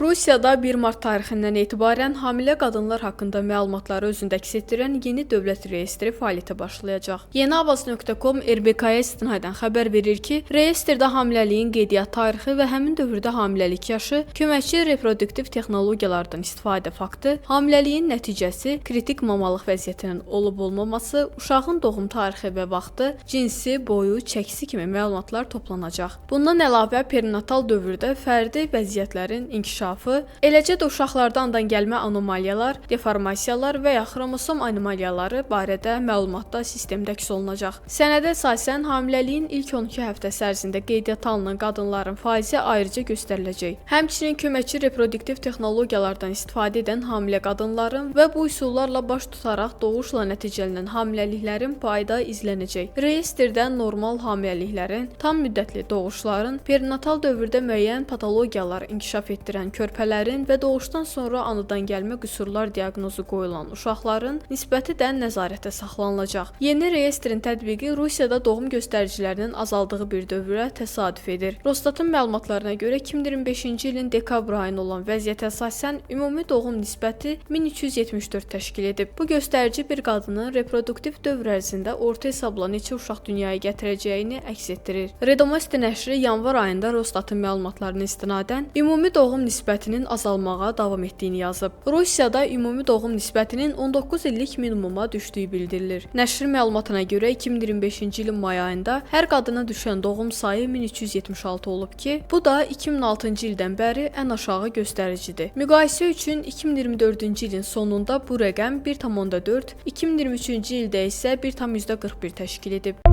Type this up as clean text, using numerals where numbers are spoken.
Rusiyada 1 mart tarixindən etibarən hamilə qadınlar haqqında məlumatları özündə əks etdirən yeni dövlət reyestri fəaliyyətə başlayacaq. Yeniavaz.com RBK-ya istinadən xəbər verir ki, reyestrdə hamiləliyin qeydiyyat tarixi və həmin dövrdə hamiləlik yaşı, köməkçi reproduktiv texnologiyalardan istifadə faktı, hamiləliyin nəticəsi, kritik mamalıq vəziyyətinin olub-olmaması, uşağın doğum tarixi və vaxtı, cinsi, boyu, çəkisi kimi məlumatlar toplanacaq. Bundan əlavə perinatal dövrdə fərdi vəziyyətlərin inkişafı, eləcə də uşaqlarda anadan gəlmə anomaliyalar, deformasiyalar və ya xromosom anomaliyaları barədə məlumat da sistemdə əks olunacaq. Sənədə əsasən hamiləliyin ilk 12 həftəsi ərzində qeydiyyata alınan qadınların faizi ayrıca göstəriləcək. Həmçinin köməkçi reproduktiv texnologiyalardan istifadə edən hamilə qadınların və bu üsullarla baş tutaraq doğuşla nəticələnən hamiləliklərin payı da izlənəcək. Reyestrdə normal hamiləliklərin, tam müddətli doğuşların, perinatal dövrdə müəyyən patologiyalar inkişaf etdirən körpələrin və doğuşdan sonra anadan gəlmə qüsurlar diaqnozu qoyulan uşaqların nisbəti də nəzarətdə saxlanılacaq. Yeni reyestrin tətbiqi Rusiyada doğum göstəricilərinin azaldığı bir dövrə təsadüf edir. Rosstatın məlumatlarına görə 2025-ci ilin dekabr ayında olan vəziyyətə əsasən ümumi doğum nisbəti 1374 təşkil edib. Bu göstərici bir qadının reproduktiv dövr ərzində orta hesabla neçə uşaq dünyaya gətirəcəyini əks etdirir. Redomosti nəşri yanvar ayında Rosstatın məlumatlarına istinadən ümumi doğum nisbətinin azalmağa davam etdiyini yazıb. Rusiyada ümumi doğum nisbətinin 19 illik minimuma düşdüyü bildirilir. Nəşrin məlumatına görə 2025-ci ilin may ayında hər qadına düşən doğum sayı 1376 olub ki, bu da 2006-cı ildən bəri ən aşağı göstəricidir. Müqayisə üçün 2024-cü ilin sonunda bu rəqəm 1,4, 2023-cü ildə isə 1,41 təşkil edib.